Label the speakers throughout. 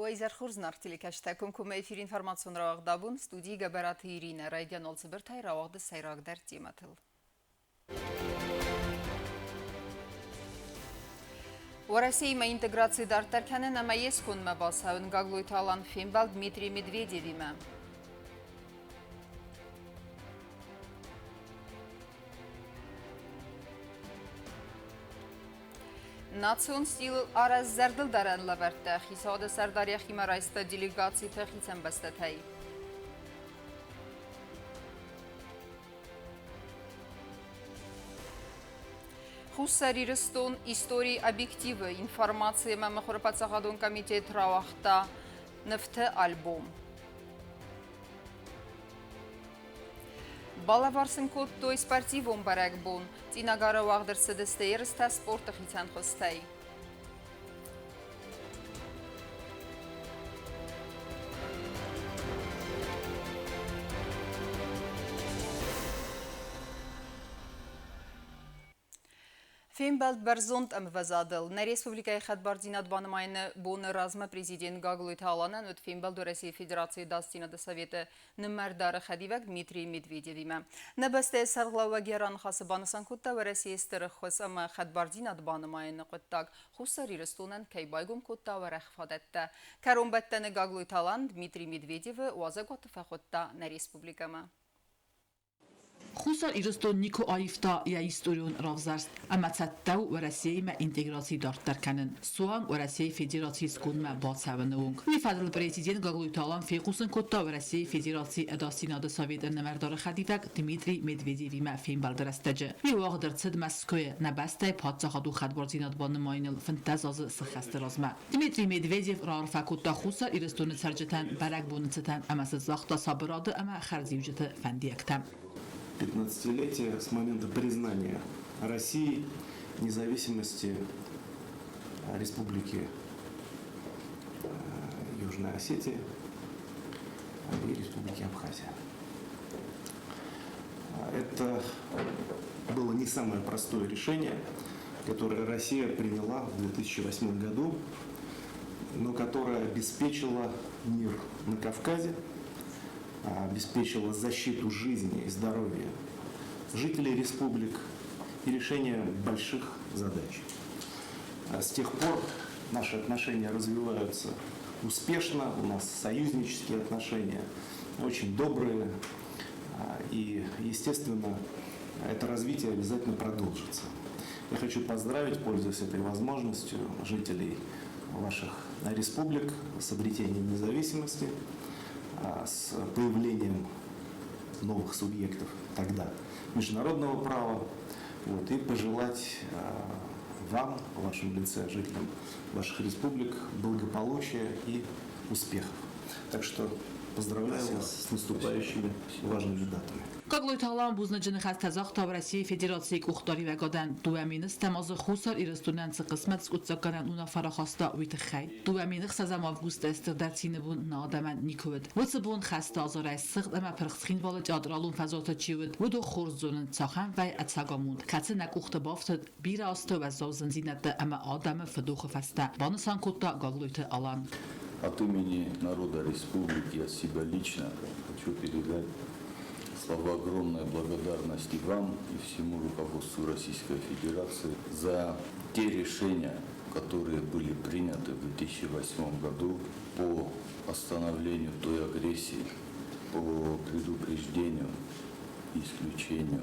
Speaker 1: Уӕ хорз нарт телекӕсджытӕ, комкоммӕ эфир информацион рауагъд абон студийы Гӕбӕраты Иринӕ райдиан цыбыртӕй рауагъды сӕйрагдӕр темӕтыл. Уӕрӕсеимӕ интеграци дарддӕр кӕнын ӕмӕ йе скондмӕ бацӕуын Гаглойты Алан фембӕлд Дмитрий Медведевимӕ. Национ стилыл арӕзт зӕрдылдарӕн лӕвӕрттӕ хицауады сӕрдар йӕхимӕ райста делегациты хицӕн бӕстӕтӕй. Хуссар Ирыстон историйы объективы информаци ӕмӕ мыхуыры паддзахадон комитет рауагъта нывты альбом. Балӕвар сын кодтой спортивон бӕрӕгбон. Цъинагары уагъд ӕрцыдысты ерыстӕ спорты хицӕн хуызтӕй. Фембӕлд бӕрзонд ӕмвӕзадыл. Нӕ республикӕйы хӕдбардзинад банымайыны боны размӕ президент Гаглойты Аланӕн уыд фембӕлд Уӕрӕсейы Федерацийы Ӕдасдзинады Советы нымӕрдары хӕдивӕг Дмитрий Медведевимӕ. Нӕ бӕстӕйы сӕргълӕууӕг йӕ раныхасы банысан кодта Уӕрӕсейы стыр ӕххуыс ӕмӕ хӕдбардзинад банымайыны хъуыддаг Хуссар Ирыстонӕн кӕй байгом кодта уӕрӕх фадӕттӕ. Кӕронбӕттӕны Гаглойты Алан Дмитрий Медведевы уазӕгуаты фӕхуыдта нӕ республикӕмӕ.
Speaker 2: Хуссар Ирыстон никуы аивта йӕ историон равзӕрст ӕмӕ цӕттӕ у Уӕрӕсеимӕ интеграци дарддӕр кӕнын, суанг Уӕрӕсейы Федерацийы скондмӕ бацӕуыны онг. Уый фӕдыл президент Гаглойты Алан фехъусын кодта Уӕрӕсейы Федерацийы Ӕдасдзинады Советы нымӕрдары хӕдивӕг Дмитрий Медведевимӕ фембӕлды рӕстӕджы. Уый уагъд ӕрцыд Мӕскуыйы, нӕ бӕстӕйы паддзахадон хӕдбардзинад банымайыныл 15 азы сыххӕсты размӕ. Дмитрий Медведев раарфӕ кодта Хуссар Ирыстоны цӕрджытӕн бӕрӕгбоны цытӕн ӕмӕ сын загъта сабырады ӕмӕ хӕрзиуджыты фӕндиӕгтӕ.
Speaker 3: 15-летие с момента признания России независимости Республики Южная Осетия и Республики Абхазия. Это было не самое простое решение, которое Россия приняла в 2008 году, но которое обеспечило мир на Кавказе, обеспечило защиту жизни и здоровья жителей республик и решение больших задач. С тех пор наши отношения развиваются успешно, у нас союзнические отношения очень добрые, и, естественно, это развитие обязательно продолжится. Я хочу поздравить, пользуясь этой возможностью, жителей ваших республик с обретением независимости, с появлением новых субъектов тогда международного права, вот, и пожелать вам, в вашем лице, жителям ваших республик, благополучия и успехов. Так что поздравляю вас с наступающими важными датами.
Speaker 2: Гаглойты Алан бузныджы ныхӕстӕ загъта Уӕрӕсейы Федерацийы къухдариуӕгадӕн 20 азы Хуссар Ирыстонӕн цы хъысмӕт скъуыддзаггӕнӕн уынаффӕ рахаста, уый тыххӕй. 2006 августы стырдӕр цины бон нӕ адӕмӕн никуы уыд. Уыцы бон хӕсты азарӕй сыгъд ӕмӕ пырх Цхинвалы театралон фӕзуаты чи уыд, уыдон хорз зонынц, цахӕм вӕййы ӕцӕг амонд, кӕцы нӕ къухты бафтыд бирӕ азты уӕззау зындзинӕдтӕ ӕмӕ адӕмы фыдохы фӕстӕ, банысан кодта Гаглойты Алан.
Speaker 4: От имени народа республики от себя лично хочу передать слова огромной благодарности вам и всему руководству Российской Федерации за те решения, которые были приняты в 2008 году по остановлению той агрессии, по предупреждению, исключению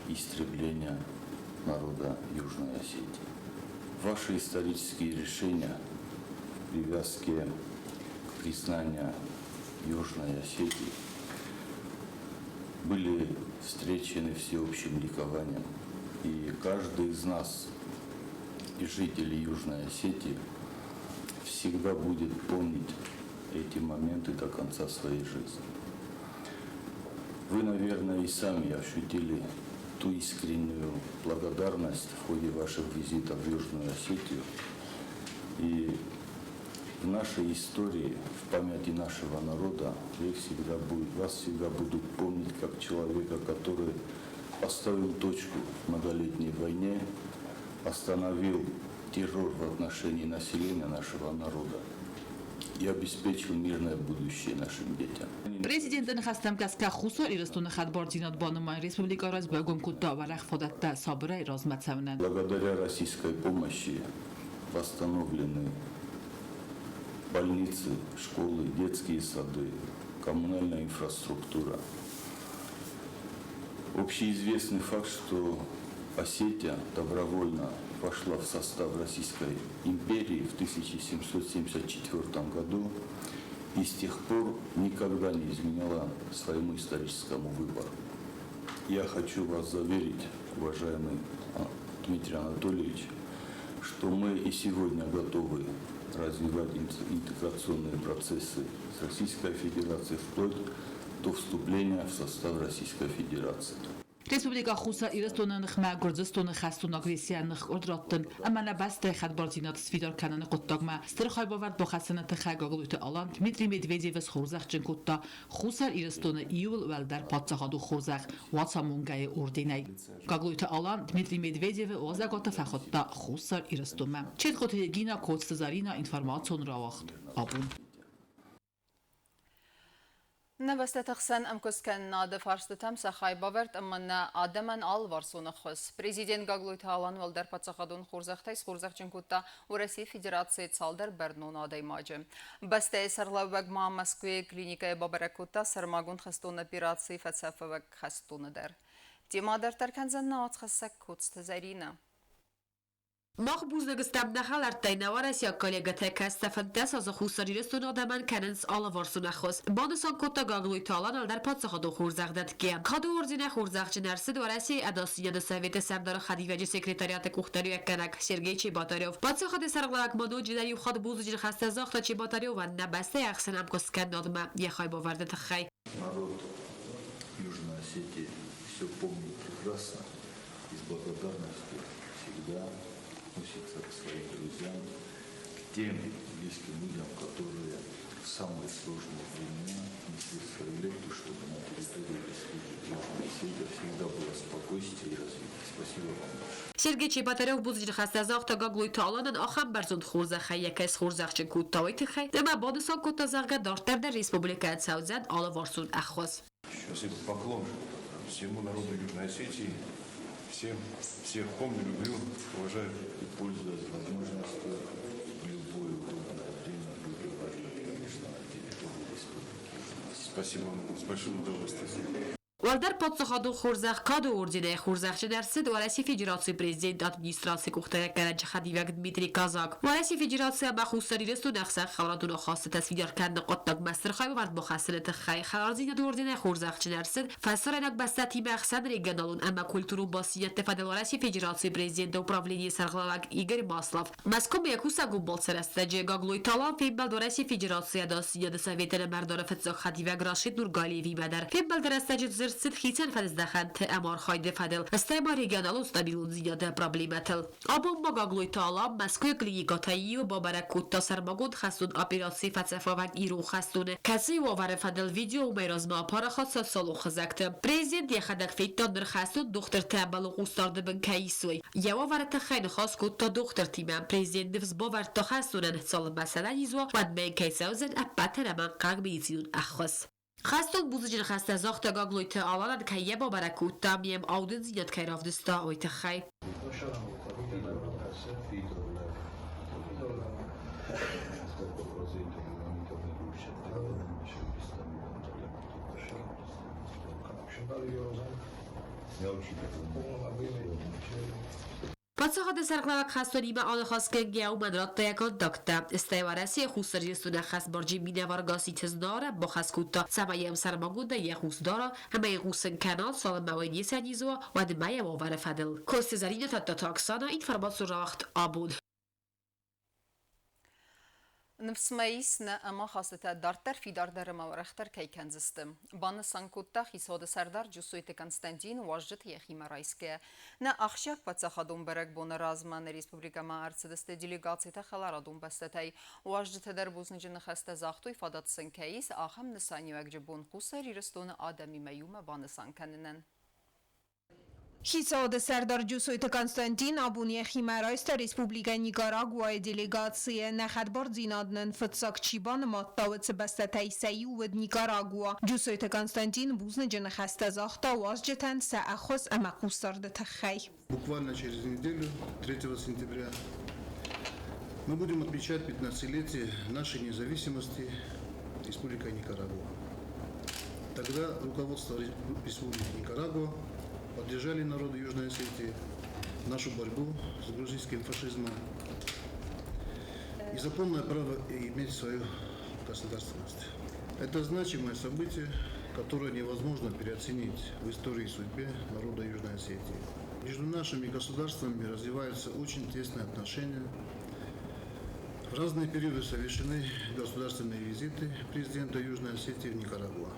Speaker 4: истребления народа Южной Осетии. Ваши исторические решения в привязке к признанию Южной Осетии были встречены всеобщим ликованием. И каждый из нас, и жителей Южной Осетии, всегда будет помнить эти моменты до конца своей жизни. Вы, наверное, и сами ощутили ту искреннюю благодарность в ходе ваших визитов в Южную Осетию. И в нашей истории, в памяти нашего народа, вы всегда будет, вас всегда будут помнить как человека, который поставил точку в многолетней войне, остановил террор в отношении населения нашего народа и обеспечил мирное будущее нашим детям.
Speaker 2: Президенты ныхӕстӕм гӕсгӕ Хуссар Ирыстоны хӕдбардзинад банымайын республикӕйы раз байгом кодта уӕрӕх фадӕттӕ сабырӕй размӕ цӕуынӕн.
Speaker 4: Благодаря российской помощи восстановлены больницы, школы, детские сады, коммунальная инфраструктура. Общеизвестный факт, что Осетия добровольно вошла в состав Российской империи в 1774 году и с тех пор никогда не изменяла своему историческому выбору. Я хочу вас заверить, уважаемый Дмитрий Анатольевич, что мы и сегодня готовы развивать интеграционные процессы с Российской Федерацией вплоть до вступления в состав Российской Федерации.
Speaker 2: Республикӕ Хуссар Ирыстоны ныхмӕ Гуырдзыстоны хӕстон агрессийӕн ныхкъуырд раттын ӕмӕ нӕ бӕстӕйы хӕдбардзинад сфидар кӕныны хъуыддагмӕ стыр хайбавӕрд бахӕссыны тыххӕй Гаглойты Алан Дмитрий Медведевы схорзӕхджын кодта Хуссар Ирыстоны иууыл уӕлдӕр паддзахадон хорзӕх Уацамонгӕйы орденӕй. Гаглойты Алан Дмитрий Медведевы уазӕгуаты фӕхуыдта Хуссар Ирыстонмӕ. Четкоты Регина, Коцты Зарина, информацион рауагъд Абон.
Speaker 1: Нӕ бӕстӕты хсӕн ӕмкуысткӕнынады фарстытӕм сӕ хайбавӕрд ӕмӕ нӕ адӕмӕн алыварсон ӕххуыс. Президент Гаглойты Алан уӕлдӕр паддзахадон хорзӕхтӕй схорзӕхджын кодта Уӕрӕсейы Федерацийы цалдӕр бӕрнон адӕймаджы. Бӕстӕйы сӕргълӕууӕг ма Мӕскуыйы клиникӕйы бабӕрӕг кодта сӕрмагонд хӕстон операцийы фӕцӕфӕвӕг хӕстоны дӕр. Темӕ дарддӕр кӕндзӕн нӕ уацхӕссӕг Коцты Зӕринӕ.
Speaker 5: Мах бузныг стӕм нӕ хӕлӕрттӕй, нӕ уӕрӕсейаг коллегӕтӕ, кӕцытӕ 15 азы Хуссар Ирыстоны адӕмӕн кӕнынц алыварсон ӕххуыс, банысан кодта Гаглойты Алан ӕлдар паддзахадон хорзӕхдӕтгӕ. Кады орденӕй хорзӕхджын ӕрцыд Уӕрӕсейы Ӕдасдзинады Советы сӕрдары хӕдивӕджы секретариаты къухдариуӕггӕнӕг Сергей Чеботарев. Паддзахады сӕргълӕууӕг ма ноджыдӕр иу хатт бузныджы ныхӕстӕ загъта Чеботаревӕн нӕ бӕстӕйы ӕхсӕн ӕмкуысткӕнынадмӕ йӕ хайбавӕрды тыххӕй.
Speaker 4: Народ Южной Осетии все помнит прекрасно и с благодарностью всегда относится к своим друзьям, к тем близким людям, которые в самые сложные времена несли свою лепту, чтобы на территории Республики Южная Осетия всегда было спокойствие и развитие. Спасибо вам большое.
Speaker 5: Сергей Чеботарев бузныджы ныхӕстӕ загъта Гаглойты Аланӕн ахӕм бӕрзонд хорзӕхӕй йӕ кӕй схорзӕхджын кодта, уый тыххӕй, ӕмӕ банысан кодта, зӕгъгӕ, дарддӕр дӕр республикӕйӕн цӕудзӕн алыварсон ӕххуыс.
Speaker 6: Спасибо, поклон всему народу Южной Осетии. Всем, всех помню, люблю, уважаю.
Speaker 4: И пользуясь возможностью, в любое удобное время буду вас ждать, конечно, на территории Республики Южная Осетия.
Speaker 6: Спасибо вам, с большим удовольствием.
Speaker 5: Уӕлдӕр паддзахадон хорзӕх Кады орденӕй хорзӕхджын ӕрцыд Уӕрӕсейы Федерацийы президенты администрацийы къухдариуӕггӕнӕджы хӕдивӕг Дмитрий Казак. Уӕрӕсейы Федераци ӕмӕ Хуссар Ирыстоны ӕхсӕн хӕларадон ахастытӕ сфидар кӕныны хъуыддагмӕ стыр хайбавӕрд бахӕссыны тыххӕй хӕлардзинады орденӕй хорзӕхджын ӕрцыд фӕсарӕйнаг бӕстӕтимӕ ӕхсӕн регионалон ӕмӕ культурон бастдзинӕдты фӕдыл Уӕрӕсейы Федерацийы президенты управленийы сӕргълӕууӕг Игорь Маслов. Мӕскуымӕ йӕ кусӕгон балцы рӕстӕджы Гаглойты Алан фембӕлд Уӕрӕсейы Федерацийы Ӕдасдзинады Советы нымӕрдары фыццаг хӕдивӕг Рашид Нургалиевимӕ дӕр. Фембӕлды рӕстӕджы дзырд цыд хицӕн фӕдыздӕхӕнты ӕмархайды фӕдыл, стӕй ма регионалон стабилондзинады проблемӕтыл. Абон ма Гаглойты Алан Мӕскуыйы клиникӕтӕй иуы бабӕрӕг кодта сӕрмагонд хӕстон операцийы фӕцӕфуӕвӕг ирон хӕстоны, кӕцыйы уавӕры фӕдыл видео уымӕй размӕ апарахат социалон хызӕгты. Президент йӕхӕдӕг федта, ныр хӕстон дохтыртӕ ӕмбӕлон хъусдарды бын кӕй исой. Йӕ уавӕры тыххӕй ныхас кодта дохтыртимӕ. Президент ныфс бавӕрдта хӕстонӕн, цалынмӕ сӕнӕниз уа, уӕдмӕ йын кӕй цӕудзӕн ӕппӕт ӕнӕмӕнгхъӕуӕг медицинон ӕххуыс. Хӕстон бузныджы ныхӕстӕ загъта Гаглойты Аланӕн, кӕй йӕ бабӕрӕг кодта, ме аудындзинад кӕй равдыста, уый тыххӕй. Паддзахады сӕргълӕууӕг хӕстонимӕ аныхасгӕнгӕ уымӕн радта йӕ контакттӕ. Стӕй Уӕрӕсейы Хуссар Ирыстоны ӕххӕстбарджын минӕвар Гасситы Знара бахӕс кодта, цӕмӕй йӕм сӕрмагондӕй йӕ хъус дара ӕмӕ йын хъусын кӕна, цалынмӕ уый не сӕнизуа, уӕдмӕ йӕ уавӕры фӕдыл. Косты Зӕринӕ Тадтаты Оксана, информацион рауагъд «Абон».
Speaker 1: Ныфс мӕ ис, нӕ ӕмахастытӕ дарддӕр фидардӕр ӕмӕ уӕрӕхдӕр кӕй кӕндзысты. Банысан кодта хицауады сӕрдар Джусойты Константин уазджыты йӕхимӕ райсгӕйӕ. Нӕ ахсджиаг паддзахадон бӕрӕгбоны размӕ нӕ республикӕмӕ ӕрцыдысты делегацитӕ хӕларадон бӕстӕтӕй. Уазджытӕ дӕр бузныджы ныхӕстӕ загътой, фадат сын кӕй ис, ахӕм нысаниуӕгджы бон Хуссар Ирыстоны адӕмимӕ иумӕ банысан кӕнынӕн.
Speaker 7: Хицауады Сӕрдар Джусойты Константин абон йӕхимӕ райста Республикӕ Никарагуайы делегацийы. Нӕ хӕдбардзинад нын фыццаг чи банымадта, уыцы бӕстӕтӕй сӕ иу уыд Никарагуа. Джусойты Константин бузныджы ныхӕстӕ загъта уазджытӕн сӕ ӕххуыс ӕмӕ хъусдарды тыххӕй.
Speaker 8: Буквально через неделю, 3 сентября, мы будем отмечать 15-летие нашей независимости Республики Никарагуа. Тогда руководство Республики Никарагуа поддержали народы Южной Осетии нашу борьбу с грузинским фашизмом и законное право иметь свою государственность. Это значимое событие, которое невозможно переоценить в истории и судьбе народа Южной Осетии. Между нашими государствами развиваются очень тесные отношения. В разные периоды совершены государственные визиты президента Южной Осетии в Никарагуа.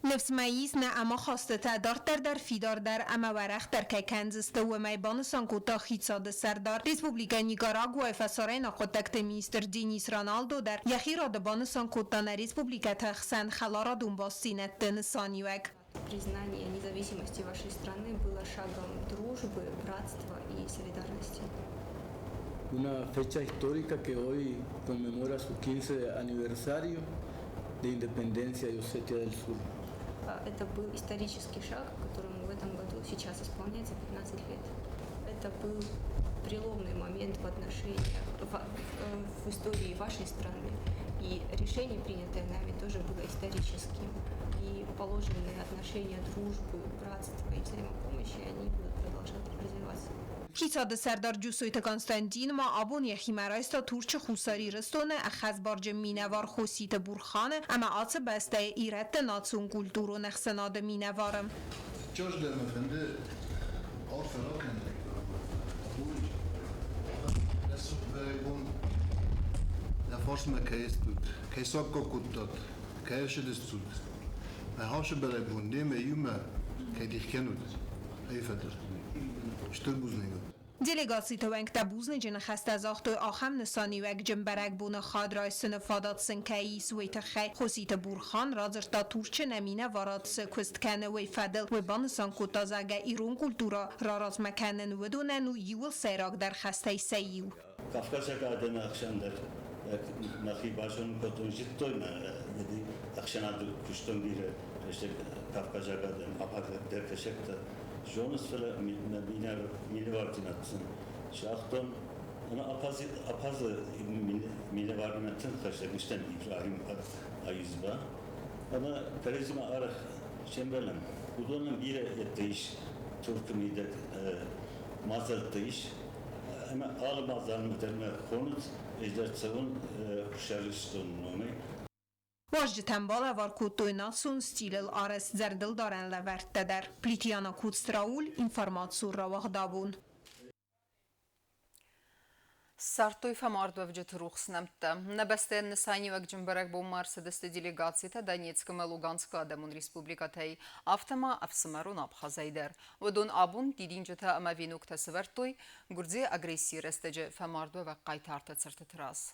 Speaker 7: Ныфс мӕ ис, нӕ ӕмахастытӕ дарддӕр дӕр фидардӕр ӕмӕ уӕрӕхдӕр кӕй кӕндзысты, уымӕй, банысан кодта Хицауады Сӕрдар. Республикӕ Никарагуайы фӕсарӕйнаг хъуыддӕгты министр Денис Роналдо дӕр йӕхи рады банысан кодта нӕ республикӕты хсӕн хӕларадон бастдзинӕдты нысаниуӕг.
Speaker 9: Признание независимости вашей страны было шагом дружбы, братства и солидарности.
Speaker 10: Una fecha histórica que hoy conmemora su 15 aniversario de independencia de Osetia del Sur.
Speaker 9: Это был исторический шаг, которому в этом году сейчас исполняется 15 лет. Это был переломный момент в отношениях, в истории вашей страны. И решение, принятое нами, тоже было историческим. И положенные отношения дружбы, братства и взаимопомощи, они будут продолжать развиваться.
Speaker 7: Хицауады Сӕрдар Джусойты Константин ма абон йӕхимӕ райста Турчы Хуссар Ирыстоны ӕххӕстбарджын минӕвар Хоситы Бурханы ӕмӕ ацы бӕстӕйы ирӕтты национ-культурон ӕхсӕнады минӕвары.
Speaker 8: Чождӕ мӕ фӕнды арфӕ ракӕнын рӕсугъд бӕрӕгбон нӕ фарсмӕ кӕй стут, кӕй саккаг кодтат, кӕй ӕрцыдыстут. Мӕ ацы бӕрӕгбон немӕ иумӕ кӕй дих кӕнут, ай фӕдыл. Стыр бузныг.
Speaker 7: Делегациты уӕнгтӕ бузныджы ныхӕстӕ загътой ахӕм нысаниуӕгджын бӕрӕгбоны хад райсыны фадат сын кӕй ис, уый тыххӕй. Хоситы Бурхан радзырдта Турчы нӕ минӕварад цы куыст кӕны, уый фӕдыл. Уый банысан кодта, зӕгъгӕ, ирон культурӕ раразмӕ кӕнын уыдонӕн у иууыл сӕйрагдӕр хӕстӕй сӕ иу.
Speaker 11: Кавказаг адӕмы ӕхсӕн дӕр мӕхи базонын кодтон, зыдтой мӕ, ӕхсӕнады куыстон бирӕ рӕстӕг кавказаг адӕм, абхазаг дӕр кӕсӕгтӕ зонынц, фӕлӕ мӕ минӕвардзинад сын загътон. Ӕмӕ Абхазы минӕвармӕ тынг хӕстӕг стӕм Ибрахим Аюзба. Ӕмӕ кӕрӕдзимӕ арӕх сӕмбӕлӕм. Уыдонӕн бирӕ йедтӕ ис Туркы мидӕг мадзӕлттӕ ис. Ӕмӕ алы мадзалмӕ дӕр мӕ хонынц, ӕз дӕр цӕуын Хуссар Ирыстоны номӕй.
Speaker 7: Уазджытӕн балӕвар кодтой национ стилыл арӕзт зӕрдылдарӕн лӕвӕрттӕ дӕр. Плитиана Куцтрауль, информацион рауагъд Абон.
Speaker 1: Ссардтой фӕмардуӕвджыты рухс нӕмттӕ. Нӕ бӕстӕйӕн нысаниуӕгджын бӕрӕгбонмӕ ӕрцыдысты делегацитӕ Донецк ӕмӕ Луганскы адӕмон республикӕтӕй, афтӕ ма ӕфсымӕрон Абхазӕй дӕр. Уыдон абон дидинджытӕ ӕмӕ веноктӕ сӕвӕрдтой гуырдзыйы агрессийы рӕстӕджы фӕмардуӕвӕг хъайтарты цыртыты раз.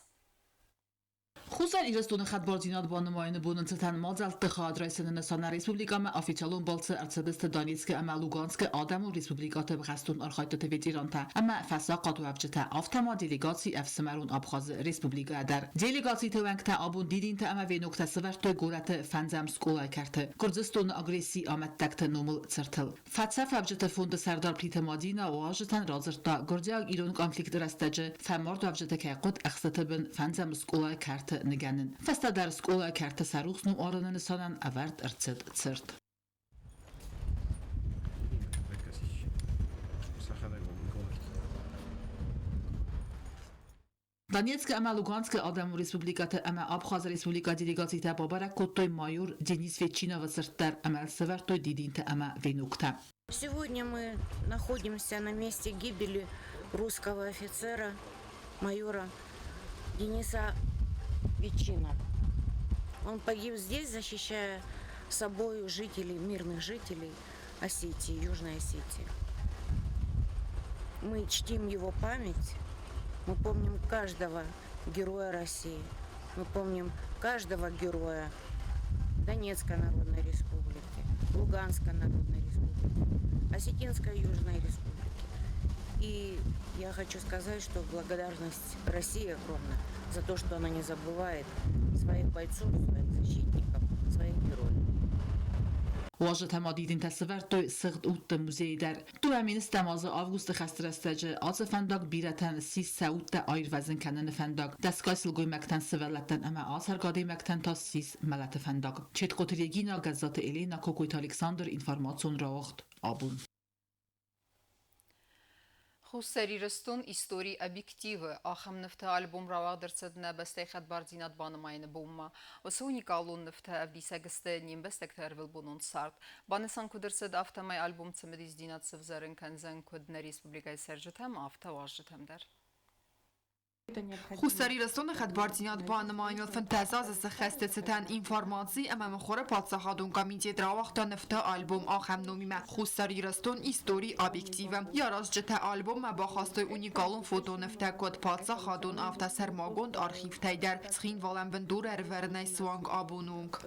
Speaker 2: Хуссар Ирыстоны хӕдбардзинад банымайыны боны цытӕн мадзӕлтты хайад райсыны нысанӕн республикӕмӕ официалон балцы ӕрцыдысты Донецкы ӕмӕ Луганскы адӕмон республикӕты хӕстон архайдтыты ветерантӕ ӕмӕ фӕсахъатуӕвджытӕ, афтӕ ма делегаци ӕфсымӕрон Абхазы республикӕйӕ дӕр. Делегациты уӕнгтӕ абон дидинтӕ ӕмӕ веноктӕ сӕвӕрдтой горӕты фӕндзӕм скъолайы кӕрты Гуырдзыстоны агрессийы амӕттӕгты номыл цыртыл. Фӕцӕфӕвджыты фонды сӕрдар Плиты Мадинӕ уазджытӕн радзырдта, гуырдзиаг-ирон конфликты рӕстӕджы фӕмардуӕвджыты кӕй хъуыд ӕхцаты бын фӕндзӕм скъолайы кӕрты ныгӕнын. Фӕстӕдӕр скъолайы кӕрты сӕ рухс ном арыны нысанӕн ӕвӕрд ӕрцыд цырт. Донецкы ӕмӕ Луганскы адӕмон республикӕты ӕмӕ Абхазы республикӕйы делегацитӕ бабӕрӕг кодтой майор Денис Ветчиновы цырт дӕр ӕмӕ сӕвӕрдтой дидинтӕ ӕмӕ веноктӕ.
Speaker 12: Сегодня мы находимся на месте гибели русского офицера, майора Дениса Ветчина. Он погиб здесь, защищая собою жителей, мирных жителей Осетии, Южной Осетии. Мы чтим его память, мы помним каждого героя России, мы помним каждого героя Донецкой Народной Республики, Луганской Народной Республики. Осетинской Южной Республики. И я хочу сказать, что благодарность России огромна за то, что она не забывает своих бойцов, своих защитников, своих героев.
Speaker 2: Уазджытӕ ма дидинтӕ сӕвӕрдтой сыгъд удты музейы дӕр. 2 010 азы августы хӕсты рӕстӕджы ацы фӕндаг бирӕтӕн ссис сӕ удтӕ аирвӕзын кӕныны фӕндаг. Дӕсгай сылгоймӕгтӕн, сывӕллӕттӕн ӕмӕ ацӕргӕ адӕймӕгтӕн та ссис мӕлӕты фӕндаг. Четкоты Регина, Гӕззаты Елена, Кокойты Александр, информацион рауагъд Абон.
Speaker 1: Хуссар Ирыстон историйы объективы ахӕм нывты альбом рауагъд ӕрцыд нӕ бӕстӕйы хӕдбардзинад банымайыны бонмӕ. Уыцы уникалон нывтӕ ӕвдисӕг сты не мбӕстӕгты ӕрвылбонон цард. Банысан куыд ӕрцыд, афтӕмӕй альбом цымыдисдзинад сӕвзӕрын кӕндзӕн куыд нӕ республикӕйы цӕрджытӕм, афтӕ уазджытӕм дӕр.
Speaker 13: Хуссар Ирыстоны хӕдбардзинад банымайыныл 15 азы сӕххӕсты цытӕн Информаци ӕмӕ мыхуыры паддзахадон комитет рауагъта нывты альбом ахӕм номимӕ «Хуссар Ирыстон. Историйы объективы». Йӕ аразджытӕ альбоммӕ бахастой уникалон фотонывтӕ куыд паддзахадон, афтӕ сӕрмагонд архивтӕй дӕр Цхинвалӕн бындур ӕрывӕрынӕй суанг абоны онг.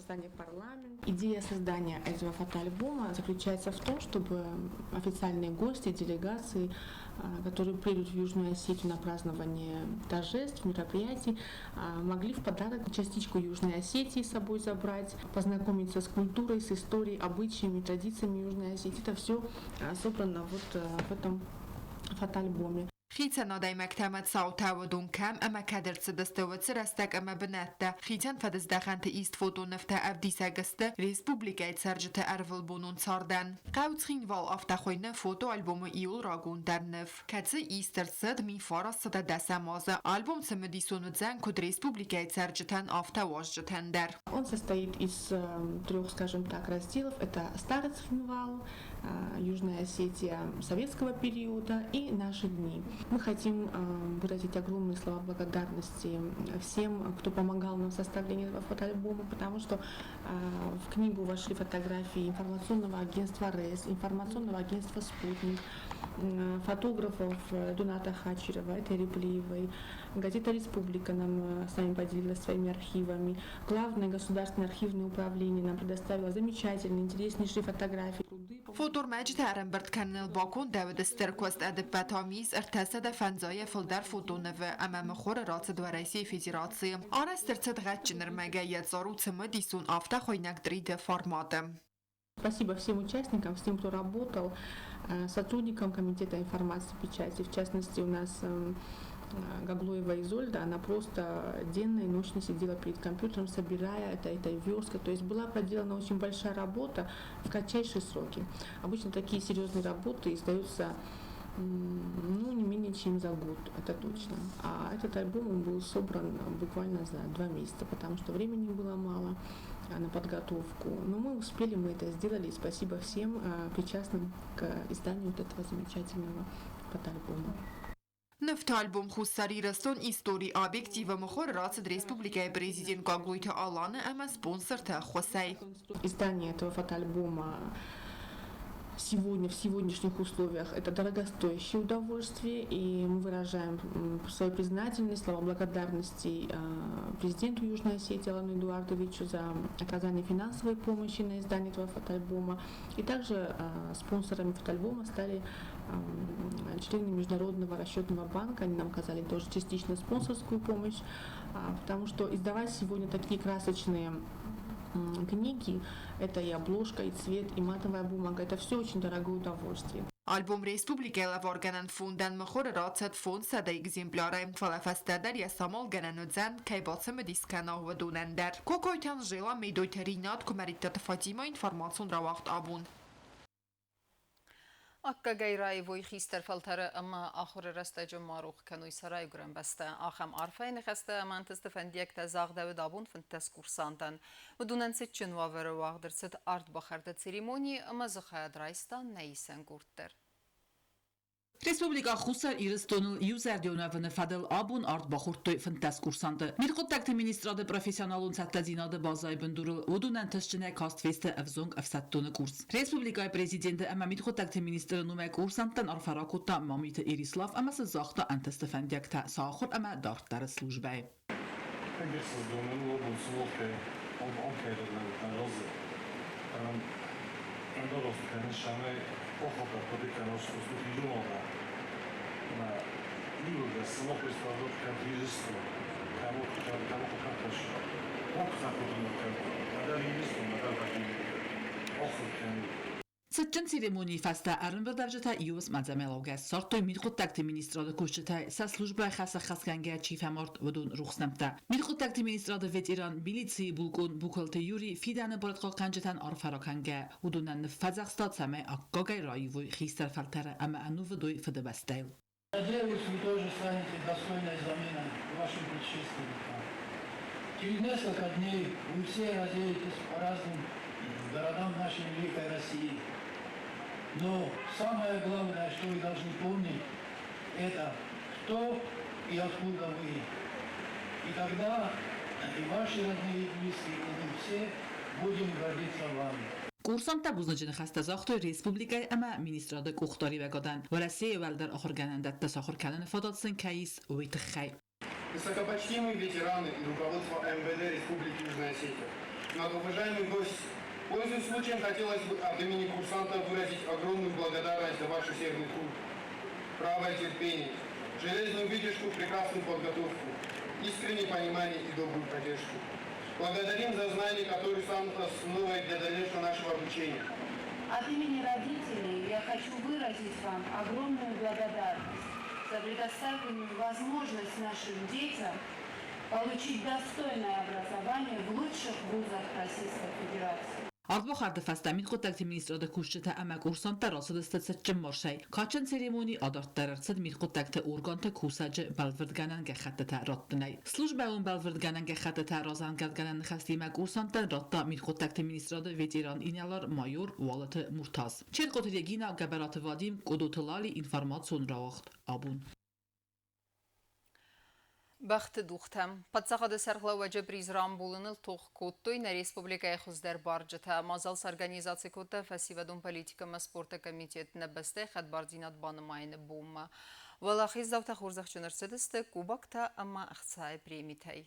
Speaker 14: Идея создания этого фотоальбома заключается в том, чтобы официальные гости, делегации, которые придут в Южную Осетию на празднование торжеств, мероприятий, могли в подарок частичку Южной Осетии с собой забрать, познакомиться с культурой, с историей, обычаями, традициями Южной Осетии. Это все собрано вот в этом фотоальбоме.
Speaker 13: Хицӕн адӕймӕгтӕ ӕмӕ цаутӕ уыдон кӕм ӕмӕ кӕд ӕрцыдысты, уыцы рӕстӕг ӕмӕ бынӕттӕ. Хицӕн фӕдыздӕхӕнты ист фотонывтӕ ӕвдисӕг сты республикӕйы цӕрджыты ӕрвылбонон цардӕн. Хъӕу Цхинвал афтӕ хуыйны фотоальбомы иуыл рагондӕр ныв, кӕцы ист ӕрцыд 1910 азы. Альбом цымыдисон уыдзӕн куыд республикӕйы цӕрджытӕн, афтӕ уазджытӕн дӕр.
Speaker 14: Он состоит из трех, скажем так, разделов. Это Старый Цхинвал, Южная Осетия советского периода и наши дни. Мы хотим выразить огромные слова благодарности всем, кто помогал нам в составлении этого фотоальбома, потому что в книгу вошли фотографии информационного агентства РЭС, информационного агентства «Спутник», фотографов Дуната Хачирева, Этери Плиевой, газета «Республика» нам с нами поделилась своими архивами. Главное государственное архивное управление нам предоставило замечательные, интереснейшие фотографии.
Speaker 13: Фотормӕджытӕ ӕрӕмбырд кӕныныл бакондӕуыд стыр куыст ӕдӕппӕт ам ис 350-ӕй фылдӕр фотонывы ӕмӕ мыхуыры рацыд Уӕрӕсейы Федерацийы. Арӕзт ӕрцыд гъӕдджын ӕрмӕгӕй йӕ цъар у цымыдисон, афтӕ хуыйнӕг 3D форматы.
Speaker 14: Спасибо всем участникам, всем, кто работал, сотрудникам Комитета информации и печати. В частности, у нас Гаглоева Изольда, она просто денно и ночно сидела перед компьютером, собирая это верстка. То есть была проделана очень большая работа в кратчайшие сроки. Обычно такие серьезные работы издаются, ну, не менее чем за год, это точно. А этот альбом, он был собран буквально за 2 месяца, потому что времени было мало на подготовку. Но мы успели, мы это сделали, и спасибо всем причастным к изданию вот этого замечательного фотоальбома.
Speaker 13: Нывты альбом «Хуссар Ирыстон. Историйы объективы» мыхуыры рацыд республикӕйы президент Гаглойты Аланы ӕмӕ спонсорты ӕххуысӕй.
Speaker 14: Издание этого фотоальбома сегодня, в сегодняшних условиях, это дорогостоящее удовольствие, и мы выражаем свою признательность, слова благодарности президенту Южной Осетии Алану Эдуардовичу за оказание финансовой помощи на издание этого фотоальбома. И также спонсорами фотоальбома стали члены Международного расчетного банка, они нам оказали тоже частично спонсорскую помощь, потому что издавать сегодня такие красочные книги, это и обложка, и цвет, и матовая бумага, это все очень дорогое удовольствие.
Speaker 13: Альбом республикӕйы лӕваргӕнӕн фондӕн мыхуыры рацыд 500 экземплярӕй, фӕлӕ фӕстӕдӕр йӕ самалгӕнӕн уыдзӕн, кӕй бацымыдис кӕна, уыдонӕн дӕр. Кокойты Анжела, Медойты Ринат, Куымӕридтаты Фатима, информацион рауагъд Абон.
Speaker 1: Аккагӕй раивой хистӕр фӕлтӕры ӕмӕ ахуыры рӕстӕджы ма рох кӕной сӕ райгуырӕн бӕстӕ. Ахӕм арфӕйы ныхӕстӕ ӕмӕ ӕнтысты фӕндиӕгтӕ загъдӕуыд абон 15 курсантӕн. Уыдонӕн цытджын уавӕры уагъд ӕрцыд ардбахӕрды церемони ӕмӕ дзы хайад райста нӕ исӕн къорд дӕр.
Speaker 2: Республикӕ Хуссар Ирыстоныл иузӕрдион уӕвыны фӕдыл абон ард бахордтой 15 курсанты. Мидхъуыддӕгты министрады профессионалон цӕттӕдзинады базӕйы бындурыл уыдон ӕнтыстджынӕй каст фесты ӕвзонг ӕфсӕддоны курс. Республикӕйы президенты ӕмӕ мидхъуыддӕгты министры номӕй курсанттӕн арфӕ ракодта Мамиты Эрислав ӕмӕ сын загъта ӕнтысты фӕндиӕгтӕ сӕ ахуыр ӕмӕ дарддӕры службӕйы. Цытджын церемонийы фӕстӕ ӕрӕмбырдуӕвджытӕ иу уысмӕ лӕугӕ ссардтой мидхъуыддӕгты министрады кусджытӕ сӕ службӕйы хӕс ӕххӕстгӕнгӕ чи фӕмард, уыдон рухс нӕмттӕ. Мидхъуыддӕгты министрады ветеран милицийы булкъон Букалты Юрий фидӕны барадхъахъхъӕнджытӕн арфӕ ракӕнгӕ, уыдонӕн ныффӕдзӕхста, цӕмӕй аккагӕй раивой хистӕр фӕлтӕры ӕмӕ ӕнувыд уой Фыдыбӕстӕйыл.
Speaker 15: Надеюсь, вы тоже станете достойной заменой вашим предшественникам. Через несколько дней вы все разъедетесь по разным городам нашей великой России. Но самое главное, что вы должны помнить, это кто и откуда вы. И тогда и ваши родные и близкие, и мы все будем гордиться вами.
Speaker 2: Курсанттӕ бузныджы ныхӕстӕ загътой республикӕйы ӕмӕ министрады къухдариуӕгадӕн, Уӕрӕсейы уӕлдӕр ахуыргӕнӕндӕтты сахуыр кӕныны фадат сын кӕй ис, уый тыххӕй.
Speaker 16: Высокопочтимые ветераны и руководство МВД Республики Южная Осетия, многоуважаемые гости, пользуясь случаем, хотелось бы от имени курсантов выразить огромную благодарность за ваш усердный труд, правое терпение, железную выдержку, прекрасную подготовку, искреннее понимание и добрую поддержку. Благодарим за знания, которые станут основой для дальнейшего нашего обучения.
Speaker 17: От имени родителей я хочу выразить вам огромную благодарность за предоставленную возможность нашим детям получить достойное образование в лучших вузах Российской Федерации.
Speaker 2: Ардбахӕрды фӕстӕ мидхъуыддӕгты министрады кусджытӕ ӕмӕ курсанттӕ рацыдысты цытджын маршӕй. Кадджын церемони адарддӕр ӕрцыд мидхъуыддӕгты органты кусӕджы бӕлвырдгӕнӕн гӕххӕттытӕ раттынӕй. Службӕйон бӕлвырдгӕнӕн гӕххӕттытӕ разӕнгардгӕнӕн ныхӕстимӕ курсанттӕн радта мидхъуыддӕгты министрады ветеран инӕлар-майор Уалыты Муртаз. Черкъоты Регина, Гӕбӕраты Вадим, Къодоты Лали информацион рауагъд абон.
Speaker 1: Бӕхты дугътӕ. Паддзахады сӕргълӕууӕджы приз рамбулыныл тох кодтой нӕ республикӕйы хуыздӕр барджытӕ. Мадзал сорганизаци кодта фӕсивӕдон политикӕ ӕмӕ спорты комитет нӕ бӕстӕйы хӕдбардзинад банымайыны бонмӕ. Уӕлахиздзаутӕ хорзӕхджын ӕрцыдысты кубоктӕ ӕмӕ ӕхцайы премитӕй.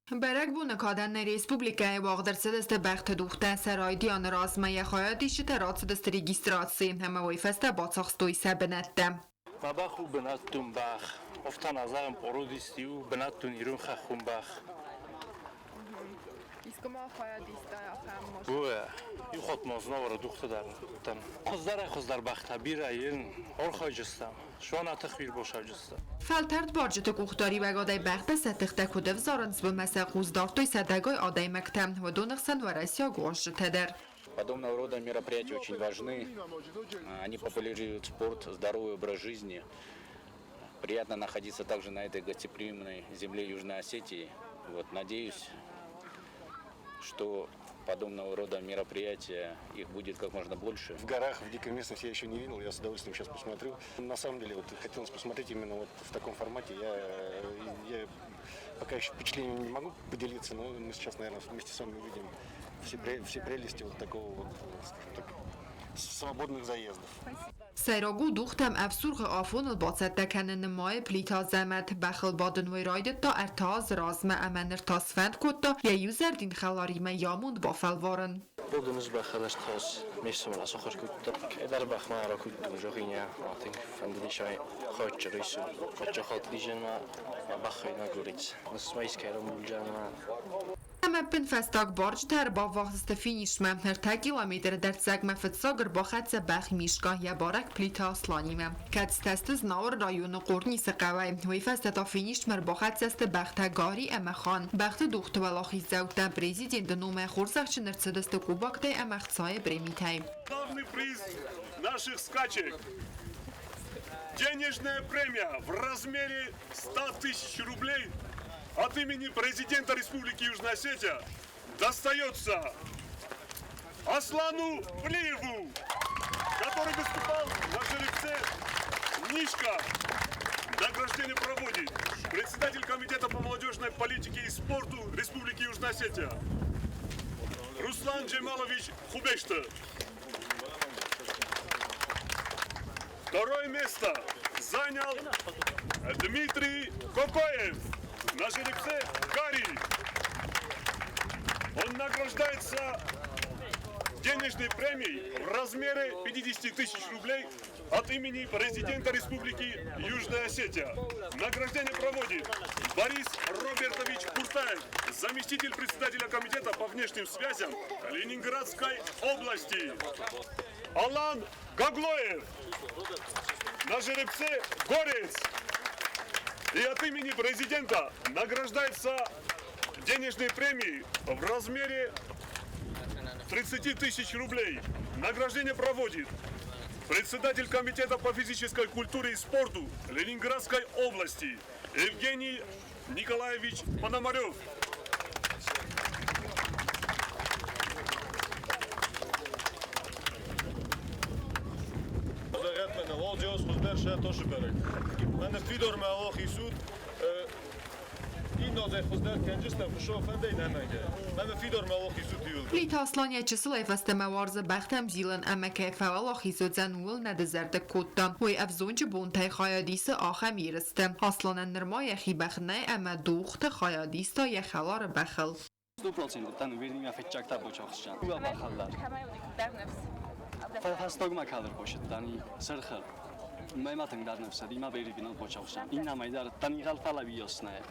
Speaker 13: Бӕрӕгбоны кадӕн нӕ республикӕйы уагъд ӕрцыдысты бӕхты дугътӕ. Сӕ райдианы размӕ йӕ хайадисджытӕ рацыдысты регистраци ӕмӕ уый фӕстӕ бацахстой сӕ бынӕттӕ.
Speaker 18: Мӕ бӕх у бынӕттон бӕх. Офтӕ нӕ породистый у бынӕттон ирон хӕххон бӕх.
Speaker 13: Искуы ма хайад истай ахӕм
Speaker 18: О, иу хатт ма Знауыры дугъты дӕр уыдтӕн. Хуыздӕрӕй-хуыздӕр бӕхтӕ бирӕ ин ӕрхайджыстӕм. Суанаты хвирбосаджыстӕм.
Speaker 13: Фӕлтӕрд барджыты къухдариуӕгадӕй бӕхтӕ сӕ тыхтӕ куыд ӕвзарынц, уымӕ сӕ хъус дардтой сӕдӕгай адӕймӕгтӕ, уыдоны хсӕн уӕрӕсейаг уазджытӕ дӕр.
Speaker 19: Подобного рода мероприятия очень важны. Они популяризируют спорт, здоровый образ жизни. Приятно находиться также на этой гостеприимной земле Южной Осетии. Вот, надеюсь, что подобного рода мероприятия, их будет как можно больше.
Speaker 6: В горах, в дикой местности я еще не видел, я с удовольствием сейчас посмотрю. На самом деле, вот, хотелось посмотреть именно вот в таком формате. Я пока еще впечатлением не могу поделиться, но мы сейчас, наверное, вместе с вами увидим все прелести вот такого вот, скажем так, свободных заездов.
Speaker 13: Сӕйраг у дугътӕм ӕфсургъы афоныл бацӕттӕ кӕнын нымайы Плиты Азӕмӕт. Бӕхыл бадын уый райдыдта ӕртӕ азы размӕ ӕмӕ ныр та сфӕнд кодта йӕ иузӕрдин хӕларимӕ йӕ амонд бафӕлварын.
Speaker 18: Бодыныз бӕхӕлӕстхос мессымын асохыр куыдта. Кӕдӕр бӕхмӕ ракуыдтон зӕгъиня, тынг фӕндыдис ӕй хойчырису. Хойчы бӕххойнаг гуриц. Нысмӕ искӕрон булджанмӕ.
Speaker 13: Ӕмӕ ӕппынфӕстаг барджытӕ ӕрбаввахс сты финишмӕ. Ӕртӕ километры дӕрддзӕгмӕ фыццаг ӕрбахӕццӕ бӕх Мишка йӕ барӕг Плиты Асланимӕ. Кӕцытӕ сты Знауыры районы Хъорнисы хъӕуӕй. Уый фӕстӕ та финишмӕ ӕрбахӕццӕ сты бӕхтӕ Гари ӕмӕ Хан. Бӕхты дугъты уӕлахиздзӕуттӕ президенты номӕй хорзӕхджын ӕрцыдысты кубоктӕй ӕмӕ ӕхцайы премитӕй.
Speaker 20: Главный приз наших скачек. Денежная премия в размере 100 тысяч рублей от имени президента Республики Южная Осетия достается Аслану Плиеву, который выступал на жеребце Мишка. Награждение проводит председатель комитета по молодежной политике и спорту Республики Южная Осетия Руслан Джемалович Хубешта. Второе место занял Дмитрий Кокоев на жеребце Гарри. Он награждается денежной премией в размере 50 тысяч рублей от имени президента Республики Южная Осетия. Награждение проводит Борис Робертович Куртаев, заместитель председателя комитета по внешним связям Ленинградской области. Алан Гаглоев на жеребце «Горец». И от имени президента награждается денежной премией в размере 30 тысяч рублей. Награждение проводит председатель комитета по физической культуре и спорту Ленинградской области Евгений Николаевич Пономарев.
Speaker 13: Плиты Аслан йӕ чысылӕй фӕстӕмӕ уарзы бӕхтӕм зилын ӕмӕ кӕй фӕуӕлахиз уыдзӕн, ууыл нӕ дызӕрдыг кодта. Уый ӕвзонджы бонтӕй хайад исы ахӕм ерысты. Асланӕн нырма йӕхи бӕх нӕй ӕмӕ дугъты хайад иста йӕ хӕлары бӕхыл.
Speaker 18: 100% тан вернига фетчакта бочохсчан. Уа бахаллар. Фастогма кадр бошеттани сырхы. Мӕ тынг дӕр ныфсад, има беригинал бочохсчан. Иннӕмӕй дӕр танигал фалавиосне.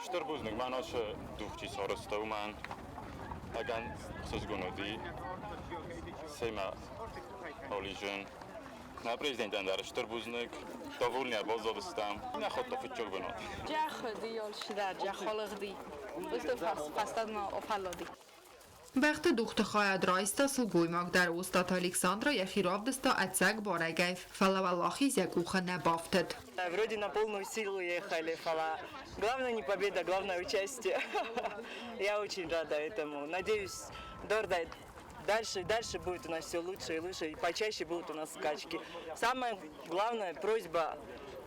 Speaker 21: Стыр бузныг мӕн ацы дугъти сарӕзта, уымӕн ӕгӕн ӕхсызгон уыди. Семӕ ализын. Нӕ президентӕн дӕр стыр бузныг. Довольны баззадыстӕм. Нӕ хотта фыццаг бынат.
Speaker 13: Бӕхты дугъты хайад райста сылгоймаг дӕр. Остъаты Александра йӕхи равдыста ӕцӕг барӕгӕй, фӕлӕ уӕлахиз йӕ къухы нӕ бафтыд.
Speaker 22: Вроде на полную силу ехали, фӕлӕ главное не победа, главное участие. Я очень рада этому. Надеюсь, Дордай дальше и дальше будет у нас все лучше и лучше, и почаще будут у нас скачки. Самая главная просьба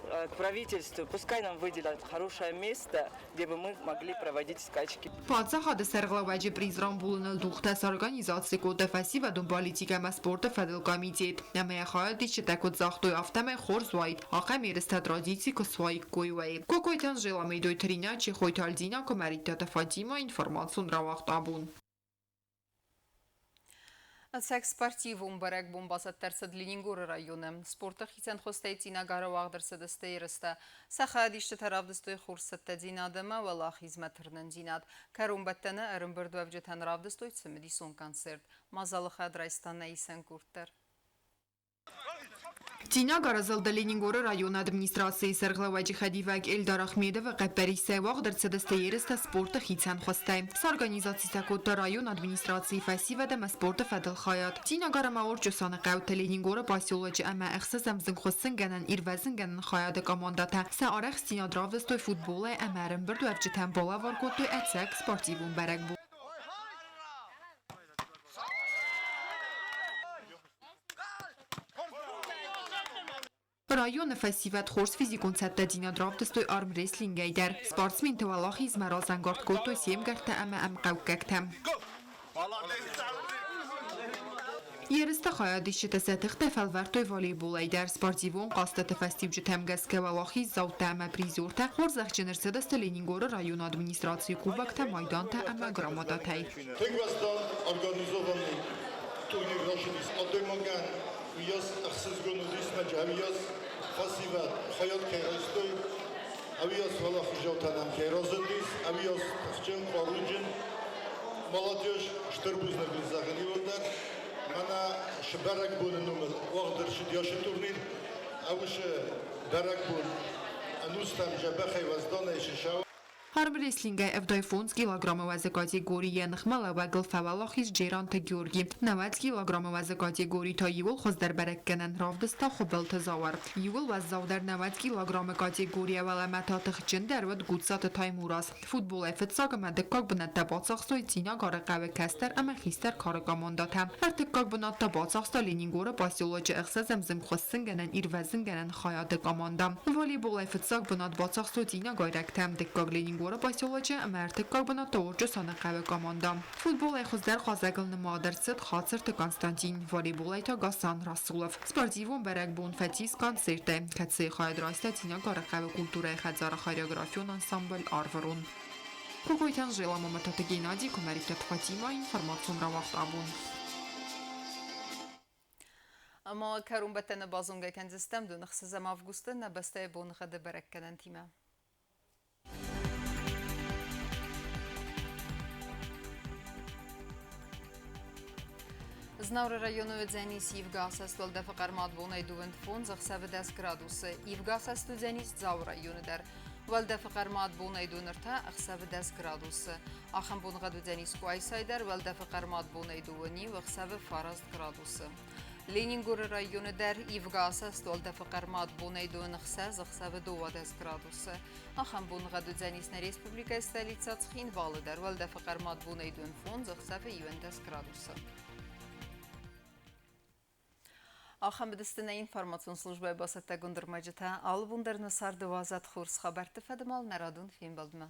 Speaker 22: к правительству, пускай нам выделят хорошее место, где бы мы могли проводить скачки.
Speaker 13: Паддзахады сӕргълӕууӕджы приз рамбулыныл дугътӕ сорганизаци кодта фӕсивӕдон политикӕ ӕмӕ спорты фӕдыл комитет. Ӕмӕ йӕ хайадисджытӕ куыд загътой, афтӕмӕй хорз уаид, ахӕм ерыстӕ традици куы суаиккой, уӕд. Кокойты Анжела, Медойты Ринӕ, Чехойты Альдина, Куымӕридтаты Фатимӕ, информацион рауагъд абон.
Speaker 1: Ӕцӕг спортивон бӕрӕгбон бацӕттӕ ӕрцыд Ленингоры районы. Спорты хицӕн хуызтӕй Цъинагары уагъд ӕрцыдысты ерыстӕ. Сӕ хайадисджытӕ равдыстой хорзцӕттӕдзинад ӕмӕ уӕлахизмӕ тырнындзинад. Кӕронбӕттӕны ӕрӕмбырдуӕвджытӕн равдыстой цымыдисон концерт. Мадзалы хӕд райста нӕ исӕн къорд дӕр.
Speaker 13: Цъинагары зылды Ленингоры районы администрацийы сӕргълӕууӕджы хӕдивӕг Эльдар Ахмедовы хъӕппӕрисӕй уагъд ӕрцыдысты ерыстӕ спорты хицӕн хуызтӕй. Сорганизаци сӕ кодта районы администрацийы фӕсивӕд ӕмӕ спорты фӕдыл хайад. Цъинагары ма Орчъосаны хъӕуты Ленингоры поселочы ӕмӕ ӕхсӕзӕм зынгхуыссынгӕнӕн ирвӕзынгӕнӕн хайады командӕтӕ сӕ арӕхстдзинад равдыстой футболӕй ӕмӕ ӕрӕмбырдуӕвджытӕн балӕвар кодтой ӕцӕг спортивон бӕрӕгбон. Районы фӕсивӕд хорз физикон цӕттӕдзинад равдыстой армрестлингӕй дӕр. Спортсменты уӕлахизмӕ разӕнгард кодтой се мгӕрттӕ ӕмӕ ӕмхъӕуккӕгтӕ. Ерысты хайадисджытӕ сӕ тыхтӕ фӕлвӕрдтой волейболӕй дӕр. Спортивон хъазтыты фӕстиуджытӕм гӕсгӕ уӕлахиздзаутӕ ӕмӕ призертӕ хорзӕхджын ӕрцыдысты Ленингоры районы администрацийы кубоктӕ, майдантӕ ӕмӕ грамотатӕй.
Speaker 8: Тынг уӕздан организованный турнир рацыдис адӕймагӕн уыйас ӕхсызгон уыдис мӕ ӕвыйас фӕсивӕд хайад кӕй райстой, ӕвыйас уӕлахизаутӕ нӕм кӕй разындис, ӕвыйас тыхджын, хъаруджын молодежь стыр бузныг ын зӕгъын иуылдӕр. Мӕнӕ шы бӕрӕгбоны номыл уагъд ӕрцыд ашы турнир. Ӕуышы бӕрӕгбон ӕнустӕм дзӕбӕхӕй уӕзданӕй сысау.
Speaker 13: Армрестлингӕй 75 килограммы уӕзы категорийы йӕ ныхмӕлӕууӕгыл фӕуӕлахиз Джеранты Георги. 90 килограммы уӕзы категорийы та иууыл хуыздӕр бӕрӕггӕнӕн равдыста Хуыбылты Зауыр. Иууыл уӕззаудӕр 90 килограммы категорийӕ уӕлӕмӕ та тыхджындӕр уыд Гуццаты Таймураз. Футболӕй фыццаг ӕмӕ дыккаг бынӕттӕ бацахстой Цъинагары хъӕуы кӕстӕр ӕмӕ хистӕр кары командӕтӕ. Ӕртыккаг бынат та бацахста Ленингоры поселочы ӕхсӕзӕм зынгхуыссынгӕнӕн ирвӕзынгӕнӕн хайады командӕ. Волейболӕй фыццаг бынат бацахстой цъинагайрӕгтӕ, дыккаг Ленингоры поселочы ӕмӕ ӕртыккаг бынат та Орчъосаны хъӕуы командӕ. Футболӕй хуыздӕр хъазӕгыл нымад ӕрцыд Хацырты Константин, волейболӕй та Гасан Расулов. Спортивон бӕрӕгбон фӕцис концертӕй, кӕцыйы хайад райста Цъинагары хъӕуы культурӕйы хӕдзары хореографион ансамбль «Арвырон». Кокойты Анжела, Мамытаты Геннадий, Куымӕридтаты Фатимӕ, информацион рауагъд абон.
Speaker 1: Ӕмӕ кӕронбӕттӕны базонгӕ кӕндзыстӕм 26 августы нӕ бӕстӕйы боныгъӕды бӕрӕггӕнӕнтимӕ. Знауыры районы уыдзӕнис ивгӕ асӕст уӕлдӕфы хъӕрмад бонӕй 25, ӕхсӕвы 10 градусы. Ивгӕ асӕст уыдзӕнис Дзауы районы дӕр. Уӕлдӕфы хъӕрмад бонӕй 23, ӕхсӕвы 10 градусы. Ахӕм боныгъӕд уыдзӕнис Къуайсайы дӕр, уӕлдӕфы хъӕрмад бонӕй 2 ӕхсӕвы 9 градусы. Ленингоры районы дӕр ивгӕ асӕст уӕлдӕфы хъӕрмад бонӕй 26, ӕхсӕвы 12 градусы. Ахӕм боныгъӕд уыдзӕнис нӕ республикӕйы столицӕ Цхинвалы дӕр, уӕлдӕфы хъӕрмад бонӕй 25, ӕхсӕвы 11 градусы. Ахӕм уыдысты нӕ информацион службӕйы бацӕттӕгонд ӕрмӕджытӕ. Алы бон дӕр нӕ царды уадзӕд хорз хабӕртты фӕдымал нӕ радон фембӕлдмӕ.